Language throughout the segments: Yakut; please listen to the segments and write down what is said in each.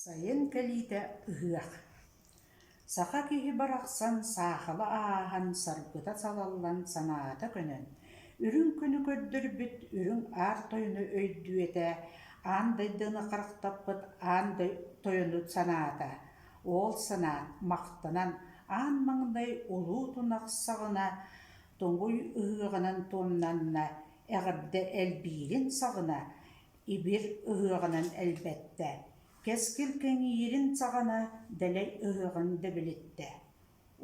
Сайын кэлиитэ ыһыах. Саха киһи барахсан саахала ааһан, саргыта салаллан, санаата көнөн, үрүҥ күнү көрдөрбүт үрүҥ аар тойону өйдүөтэ, аан дайдыны харахтаппыт аан тойону санаата. Ол санаан, махтанан, аан маҥнай улуу тунах саҕана туҥуй ыһыаҕынан туомнанна, эҕэрдэ элбиирин саҕана Ибир ыһыаҕынан элбэттэ, кэскил кэҥиирин саҕана дэлэй ыһыаҕын дэбилиттэ.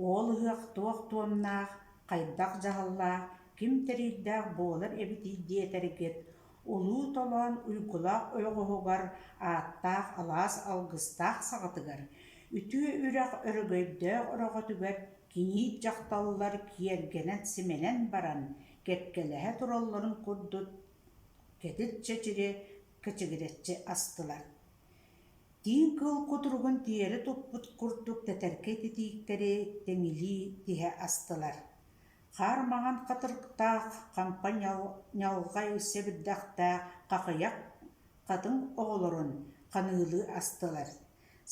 Уол ыһыах туох туомнаах, хайдах дьаһаллаах, ким тэриирдээх буолар эбитий диэтэргит, улуу толоон уйгулаах ойоҕоһугар ааттаах алаас алгыстаах саҕатыгар, үтүө үрэх өрөгөйдөөх өрөҕөтүгэр кийиит дьахталлар киэргэнэн-симэнэн баран, кэккэлэһэ туралларын курдук кэтит чэчири кэчигирэччи астылар. Тииҥ кыыл кутуругун тиэрэ туппут курдук тэтэркэй титииктэри тэҥилии тиһэ астылар. Хаар маҥан хатырыктаах, хампа ньалҕай сэбирдэхтээх хахыйах хатыҥ оҕолорун ханыылыы астылар.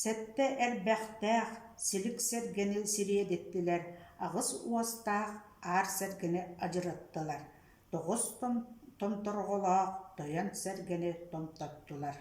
Сэттэ эрбэхтээх силик сэргэни сириэдиттилэр, аҕыс уостаах аар сэргэни адьыраттылар, тоҕус томторҕолоох тойон сэргэни томтоттулар.